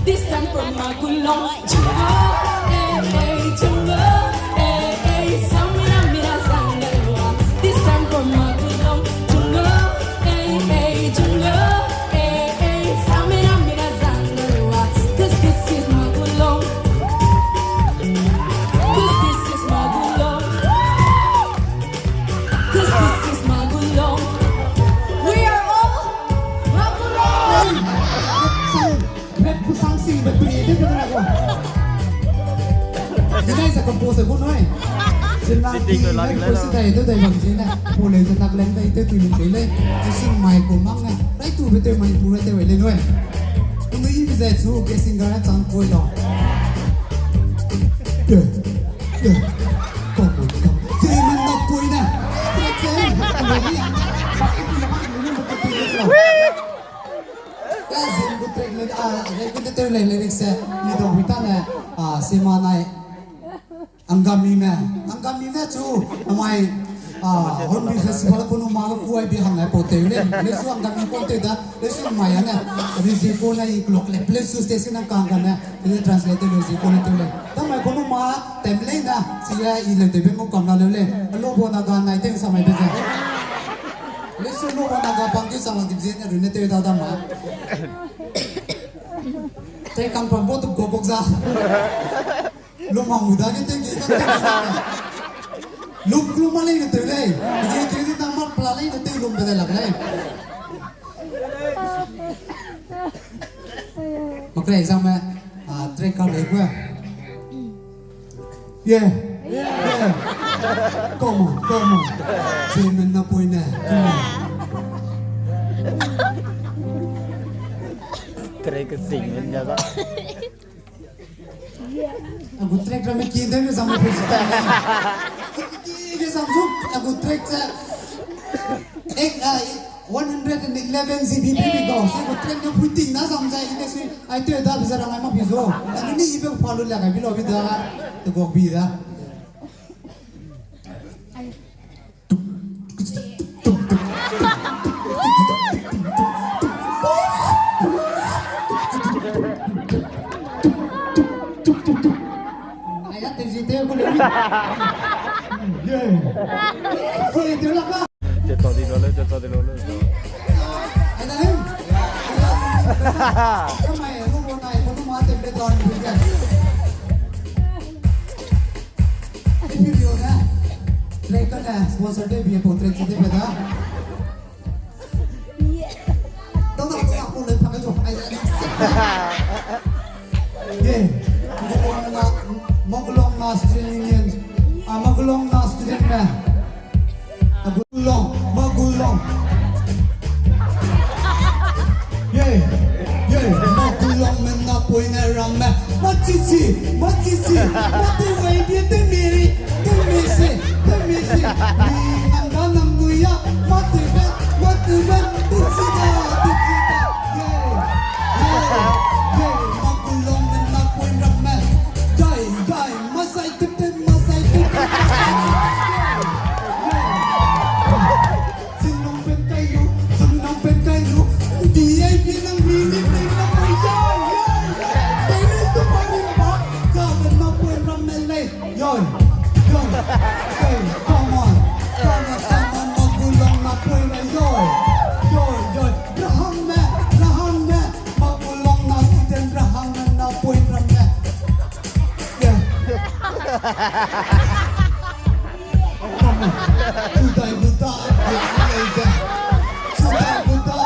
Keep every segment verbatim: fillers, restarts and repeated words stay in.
This time for Magulong. Chunga, eh, eh, chunga, eh, eh, samina, mina, zangalewa. This time for Magulong. Chunga, eh, eh, chunga, eh, eh, samina, mina, zangalewa. 'Cause this is Magulong. 'Cause this is Magulong. 'Cause this is Magulong. We are all Magulong. Rap kusang sing be pui de de na ko. Zinai sa compose ko noi. Zinai ko la ko dai do dai bang zinai. Pole zinai leng dai te tu ni le. Sing mai ko mang na. Rai tu be te mai pu rai te wei le noi. Unu i be zai chu ke singer na chang ko lo. Ke. Ke. Ko ko ko. Zinai na ko ina. Ke ke. Wee! Ka zin gu track le, ah, le gu te tew le lyrics se, mi dong hui ta ne, ah, sima nai, Angami me, Angami me chu, amai, ah, Hornbill Festival ko nu ma ga kuai bi hang ai pau tew le, le su Angami ko tew da, le su mai ane, ri zi ko na i clock le, le su station na kang ga ne, le translate le zi ko na tew le. Ta mai ko nu ma, tem le na, si ya i le te be mo kam na le le, lo bo na ga nai te sa mai be ze. Lesu lu ma na ga pang ki sang dip zen ne rune te da da ma. Te kam pang bo tu go bok za. Lu ma mu da ke te ki ka te. Lu lu ma le ne te le. Ye ke ni na ma pla le ne te lu be de la le. Makre exam me, ah, track ka le ko. Yeah. Yeah. Come on, come on. Chairman na point ne. Come on. Track sing ne ga. A gu track ramme ki de ne zam ne. Ki de zam zu a gu track se. Ek, ah, one hundred and eleven G B baby go. Se gu track ne pui ting na zam zai ne si. Ai te da bi zara ngai ma bi zo. Na ni ibe pa lu la ngai bi lo bi da. Te gok bi da. Ai ya te ji te ko le. Ye. Ko le te la ka. Te to di lo le, te to di lo le. Sponsor de bi portrait de beda. Tau da ko ya ko le pa ka jo. Ai ya. Ye. Magulong na student union. Ah, Magulong na student me. Magulong, Magulong. Ye, ye, Magulong me na point ne ramme. Machichi, machichi, mate wei bie te miri, te misi, te misi. Mi nang da nang nuya, mate be, mate be, te chi da, te chi da. Ye, ye, ye, Magulong me na point ramme. Jai, jai, masai te te, masai te te. Singnong pen kai lu, singnong pen kai lu. Di ai bi nang bi ni pen nang ai ya, ya, ya. Pen ni tu pa ni pa. Ka ben na pen ramme le. Yoi, yoi, yoi, come on, come on, come on, Magulong na point le, yoi, yoi, yoi, rahang ne, rahang ne, Magulong na student rahang ne na point ramme. Yeah. Come on, sudai buta, sudai buta, sudai buta.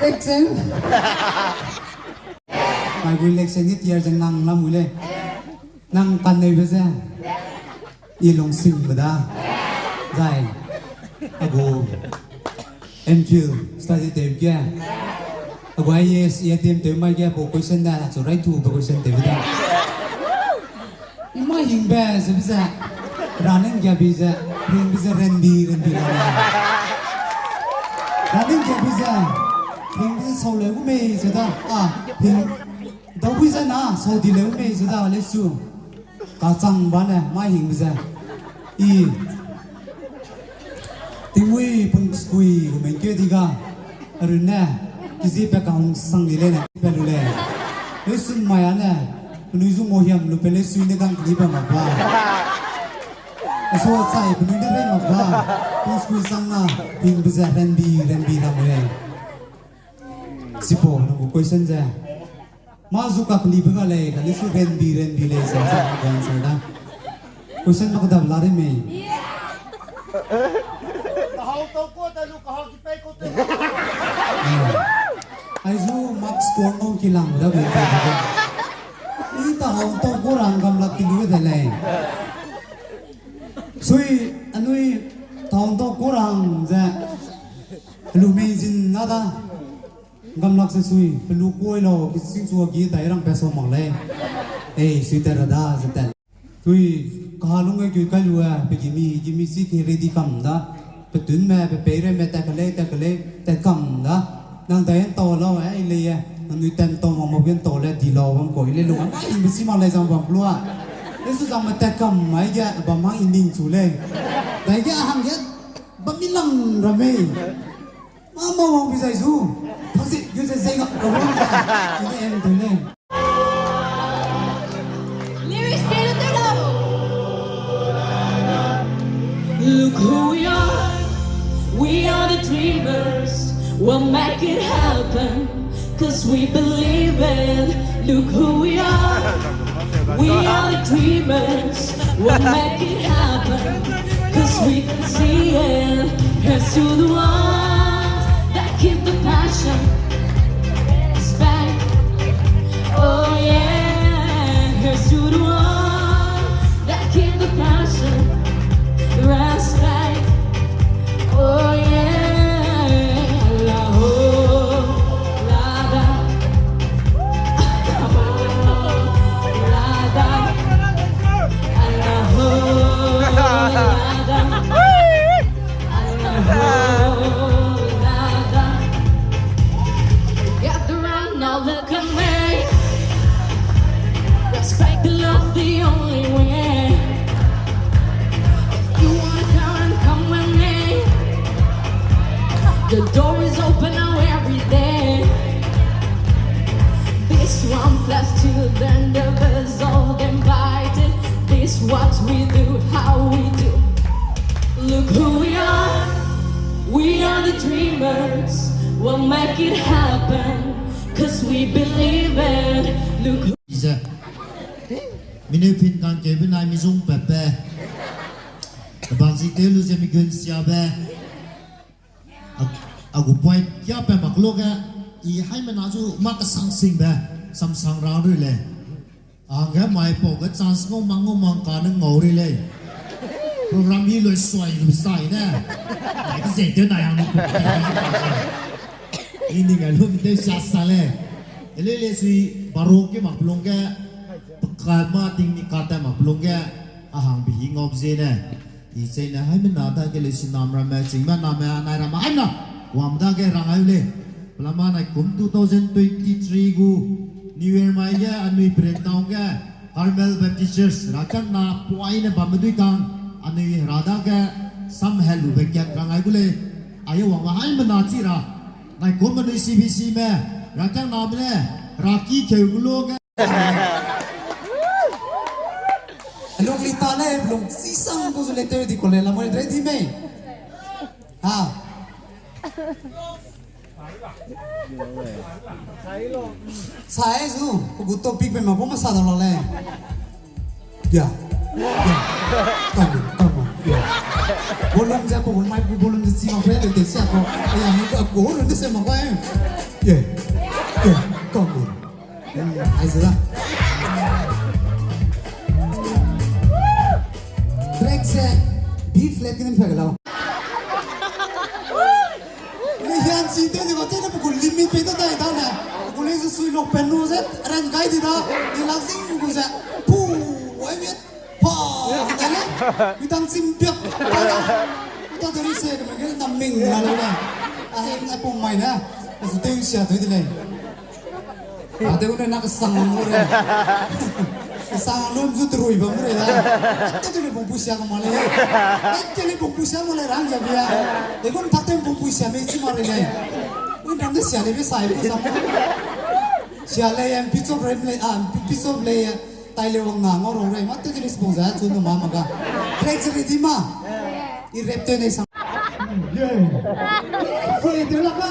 Election. Mai gu election ge tiar ze nang lam gu lei. Nang kan neibe ze. I lungsingbe da. Zai. A gu M Phil study tew ge. A gu I A S, I A T M tew mai ge bo question da, chu rai tu bo question tew da. I ma hingbe ze be ze. Running ge bi ze. Hingbe ze renbi, renbi la. Running ge bi ze. Hingbe ze sau le gu mei ze da. A, hing. Dau bi ze na, sau di le gu mei ze da, le su. Kachang ba ne, mai hingbe ze. I. Tingmui pung skui gu mengkeu di ga. Arun ne, kizi pe kahung sang di le ne, pe lu le. Lesun mai a ne, penui zu mo hiam lu pe lesui ne gang keli pe mak ba. Aso chai penui ne rei mak ba. Pung skui sang na, hingbe ze, renbi, renbi lam le. Sipo, nang gu question ze. Ma zu kakelibe ga lei, kali su renbi, renbi lei, sa sa, answer da. Question mak dam la ri mei. Kahau tau ko, ta lu kahau ki pei ko te. Ai zu marks score ngau ki lang da gu te. I ta hau tau ko rang gam lak ki lu de lei. Sui, anui ta hau tau ko rang ze. Lu mei zin na da. Gamlak se sui, pelu kuai lau, kising sua gi tai rang pe sau mak lei. Ei, sui tat ra da, ze tat. Sui, kaha lung ge gui kai lu e, pe gimi, gimi si ke ready kam da. Pe tun me, pe pei re me, tat ka lei, tat ka lei, tat kam da. Nang dai en tau lau e, i lei e. Nang nui tan tau mak mak gen tau le, di lau bam ko, i lei lung a, ai, mi si mak lei zang bam pelua. Lesu zang me tat kam mai ge, bam hang i ning chu lei. Dai ge hang ge, bam mi lang ra mei. Mama wang bi zai zu. Pangsit, yu zai zai ga, ga wang zai. Ini em tu ne. Lyrics ke lu te lo. Look who we are. We are the dreamers. We'll make it happen. 'Cause we believe it. Look who we are. We are the dreamers. We'll make it happen. 'Cause we can see it. Here's to the ones that keep the passion. Respect. Oh yeah. Here's to the ones that keep the passion. Respect. Oh yeah. La ho, la da. Gather round now, look at me. Respect the love the only way. If you wanna come and come with me, the door is open now every day. This one plus two, then the others all invited. This what we do, how we do. Look who we are. We are the dreamers. We'll make it happen. 'Cause we believe it. Look who Ize. Minu pin kan keu benai mizung pepe. Banzi teu lu ze migun siabe. A, a gu point kia pe mak lo ge, i haimena zu mak kasang singbe, samsang ra ru lei. A hangge mai pau ge chance ngau mang ngau mang ka ne ngau ri lei. Program hi loi suai lu sai ne. Ai ke zeng te nai hang ni. I ning a lum te sa sa lei. Ele le sui baro ke mak lung ge, paka ma ting ni ka ta mak lung ge, a hang bi hi ngau ze ne. I chei ne haimena dage lei sinam ramme, chingme name, anai ramme haimena. Wam dage rang ai lei. Pelama nai kum two thousand twenty-three gu New Year mai ge anui Peren Town ge Carmel Baptist Church rakang na puai ne bamme dui kang anui hera dage sam helu be kat rang ai gu lei. Aye wang haimena chi ra. Nai kum anui C B C me rakang na me ne raki keu gu lo ge. Alung li ta lei, lung si sang gu zu lei te di ko lei, la mo lei te di mei. Ha. Sai zu, pe gu topic pe ma bo ma sa da la lei. Ya. Ya. Come on, come on. Ya. Volume ze ko, mic volume ze si ma pe te te sia ko. Ya, ni ko ko lu de se ma ba. Ya. Ya. Come on. Ai zela. Track ze B flat ge nim pe lau. Ni hian si te ni ba te ne pe gu limit pe ta dai ta ne. Pe gu le sui lok pen nu ze ran gai di da. Ni lak zing gu ze. Pu, wai miet. Pa, ta le. Mi tang sim piak. Ta le. Ta de ri se ke me ge nam ming la le. A he na pum mai na. A zu te sia te de le. Ade une na kesang lu re. Kesang lu zu terui bam re da. Te te le bung pusia ka ma le. Te te le bung pusia ma le rang ja bia. De gun tak te bung pusia me chi ma re le. Un ram de sia le be sai be sa ma. Sia le em pichop re le, a, pichop le. Tai le wang na ngau rong re. Ma te te le bung za chu no ma ma ga. Re che re di ma. I rep te ne sa. Ye. Ko le te la ka.